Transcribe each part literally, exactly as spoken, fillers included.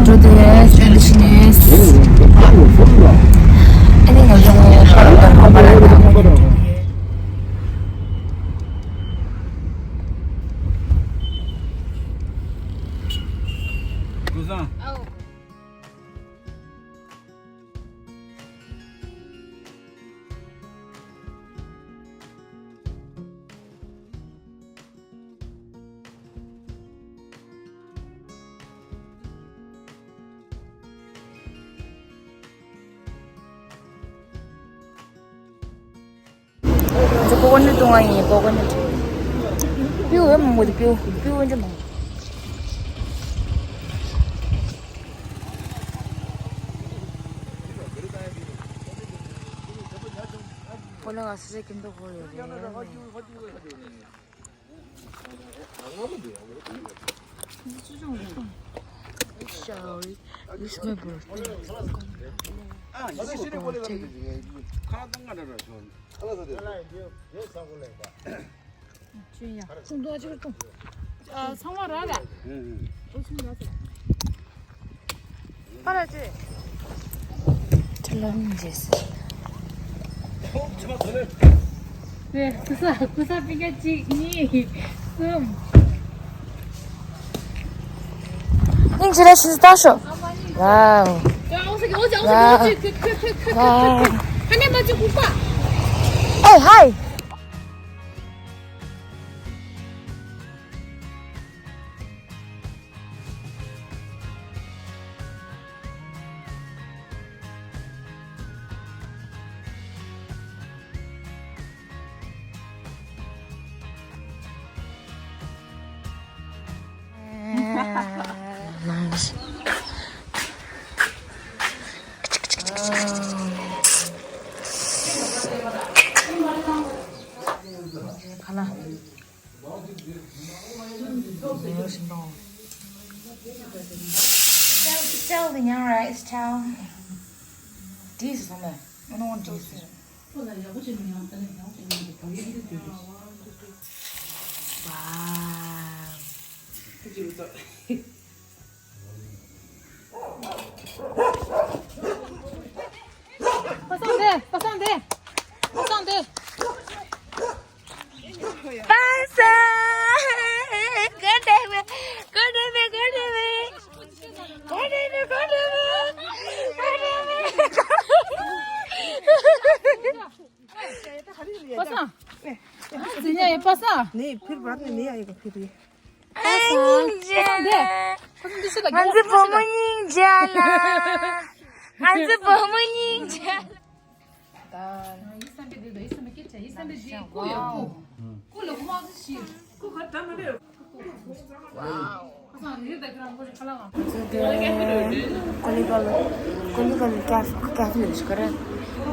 འགྲོ་དེ་སེམས་ཤིང་ནས། ཨ་ནི་ང་ཚོ་ཁོ་རང་དང་ཁོ་པ་ལ་དང་། ང་ཚོ་ཀོ་ཀོ་ནཊ་བཏུང་བ་ཡིན། ཀོ་ཀོ་ནཊ། སྤྲེའུ་ཡོད་མང་པོ་འདུག་སྤྲེའུ། སྤྲེའུ་དབེན་ཅིག་མང་པོ། ལ་ང་སི་སི་ཀིན་ཏོ་ཧོ་ཡོད་རེད། Sorry, it's my birthday. ཚོང་དོ་ཅིག་ཏོ། ཚང་མ་ར་ར། ཨོ་ཚང་མ་ར་ར། ཁ་ལ་ཅེ། ཁྲ་ལམ་རྗེས། ཀུ་ས་ཀུ་ས་པི་ཀ་གཅིག་གཉིས་གསུམ། སྙིང་རྗེ་རེ་ཞིག་ལྟ་ཤོག་ཝའོ། ཝའོ། ཧེ་ཧའི། Tell the young rice tell. This is on the. I don't want this. Wow. Pasang de, pasang de, pasang de. Pasang. Good day, good day, good day, good day. Good day, good day, good day. Pasang. Pasang. ནི་ཕིར་བར་ནི་ནི་ཡ་ཡི་ག་ཕིར་ཡི། ཨེ་ཡིན་ཅེ་ན། ང་ཚོ་བུ་མོ་སྙིང་རྗེ་ལ། ང་ཚོ་བུ་མོ་སྙིང་རྗེ་ལ། ཀོ་ལི་གལ། ཀོ་ལི་གལ་ཀེ་ཀེ་ཧྥེ་ལ་ཞིག་ག་རེ།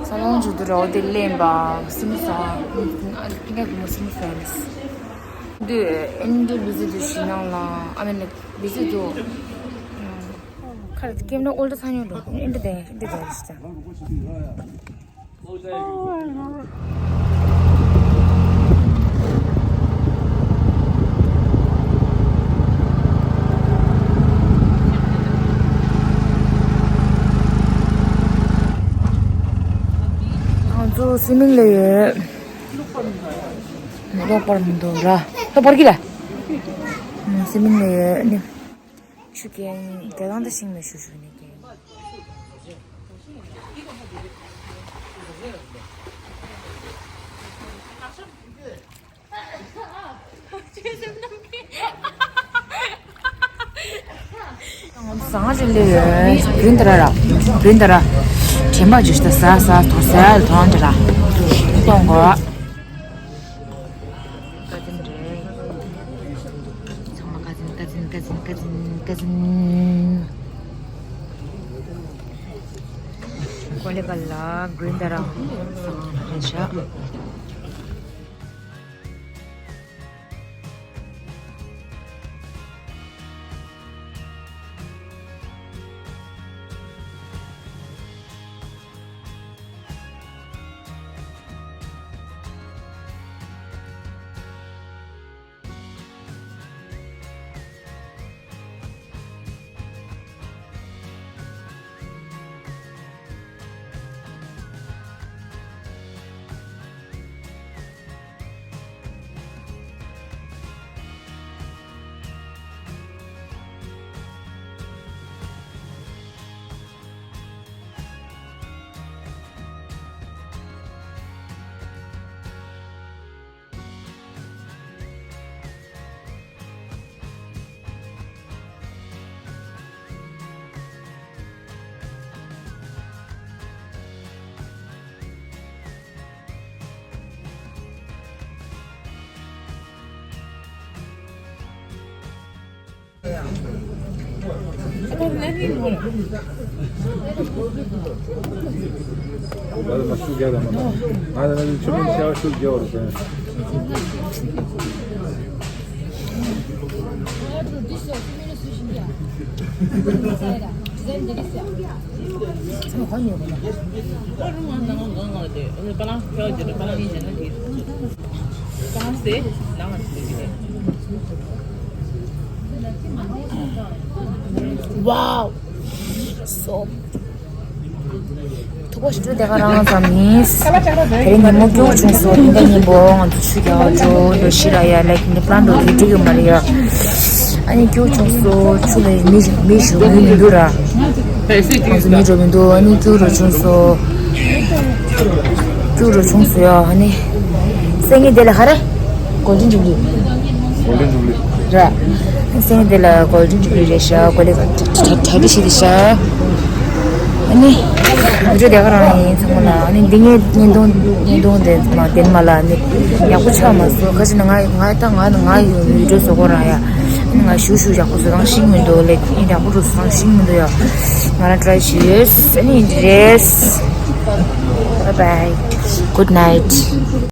ས་ལོངས་ཆུ་དུ་རེ་འོ་དེ་ལེན་པ་སིམ་ས། ཀིང་ཀ་གི་མོ་སིམ་ས་ལེས། འདི་ཨིན་འདི་བི་ཟི་དུ་ཞི་ནང་ལ་ཨ་མེ་ནི་བི་ཟི་དུ། ཁར་ཀེམ་ན་ཨོལ་ཏ་ཚ་ཉོ་འགྲོ། ཨིན་འདི་དེ་ཨིན་འདི་དེ་ཞིག་ས། ང་ཚོ་སི་མིང་ལ་ཡོད། ལོག་པར་མི་འདུག་ར། ལོག་པར་གི་ལ། སི་མིང་ལ་ཡོད་ནི། ཆུ་རྐྱེན་དེ་དང་དེ་ཤིང་མེ་ཤུ་ཤུ་ནི་ཀྱེ། ང་ཚོ་ཟ་ང་ཅིག་ལས་ཡོད། བུན་ད་ར་ར། བུན་ད་ར། དྲན་པ་ཅིག་ཤི་ད་ཟ་ཟ་དོ་ཟ་ཡ་དོ་རང་ཅིག་ར། གཏོང་གོ། ཀ་ཛིན་རེད། ཚང་མ་ཀ་ཛིན་ཀ་ཛིན་ཀ་ཛིན་ཀ་ཛིན་ཀ་ཛིན། ཀོ་ལི་གལ་ལ་གྲུན་ད་ར་ཟ་ང་རེད་ཤག་ང་ལ་ང་ཤུགས་རྒྱག་ར་མ་ང་ལ་ང་ལ་ཆུ་མིན་ཤ་ཤུགས་རྒྱག་བར་ཟེར། Wow. So ཐུག་པ་ཞིག་འགྲོ་དེ་ག་རང་ཙམ་ཡིན། དེ་རིང་ཉིན་མོ་སྐྱིད་པོ་བྱུང་སོང་། དེ་འདྲ་ཉིན་པོ་ང་ཚོ་ཆུ་རྒྱག་འགྲོ་འགྲོ་ཤི་ར་ཡ། ལའིག་ནི་པ་ལན་འགྲོ་དེ་འགྲིག་གི་མ་རེད་ཡ། ཨ་ནི་སྐྱིད་པོ་བྱུང་སོང་། ཆུ་ལ་མི་མི་ཞུ་མི་མི་འདུག་ར། ང་ཚོ་མི་འགྲོ་མི་འདུག་ཨ་ནི་སྐྱིད་པོ་ར་བྱུང་སོང་། སྐྱིད་པོ་ར་བྱུང་སོང་ཡ། ཨ་ནི་སེང་གེ་དེ་ལ་ག་རེ། གོལ་ཌེན་ཇུ་བི་ལི། གོལ་ཌེན་ཇུ་བི་ལི། ར། སེང་གེ་དེ་ལ་གོལ་ཌེན་ཇུ་བི་ལི་རེད་ཤག་གོ་ལེ་གྲ་གྲ་གྲ་སྒྲིག་བྱེད་དེ་ཤག་ཨ་ནི། བི་ཌིའོ་དེ་ག་རང་ཡིན་ཚང་མ་ལ། ཨ་ནི་འདི་ངའི་བརྙན་ཐུང་བརྙན་ཐུང་དེ་མ་དེ་མ་ལ་ནི་ཡག་པོ་ཆགས་མ་སོང་། ཁ་ཅིག་ན་ང་ང་ད་ང་ང་ཡི་བི་ཌིའོ་བཟོ་དགོས་ར་ཡ། ཨ་ནི་ང་ཞུ་ཞུ་ཡག་པོ་བཟོ་སྟངས་ཤེས་མི་འདུག་ལེ། ཡག་པོ་བཟོ་སྟངས་ཤེས་མི་འདུག་ཡ། ང་རང་ཊ་རའི་བྱེད་ཡོད། ཨ་ནི་འདི་རེད། Bye bye. Good night.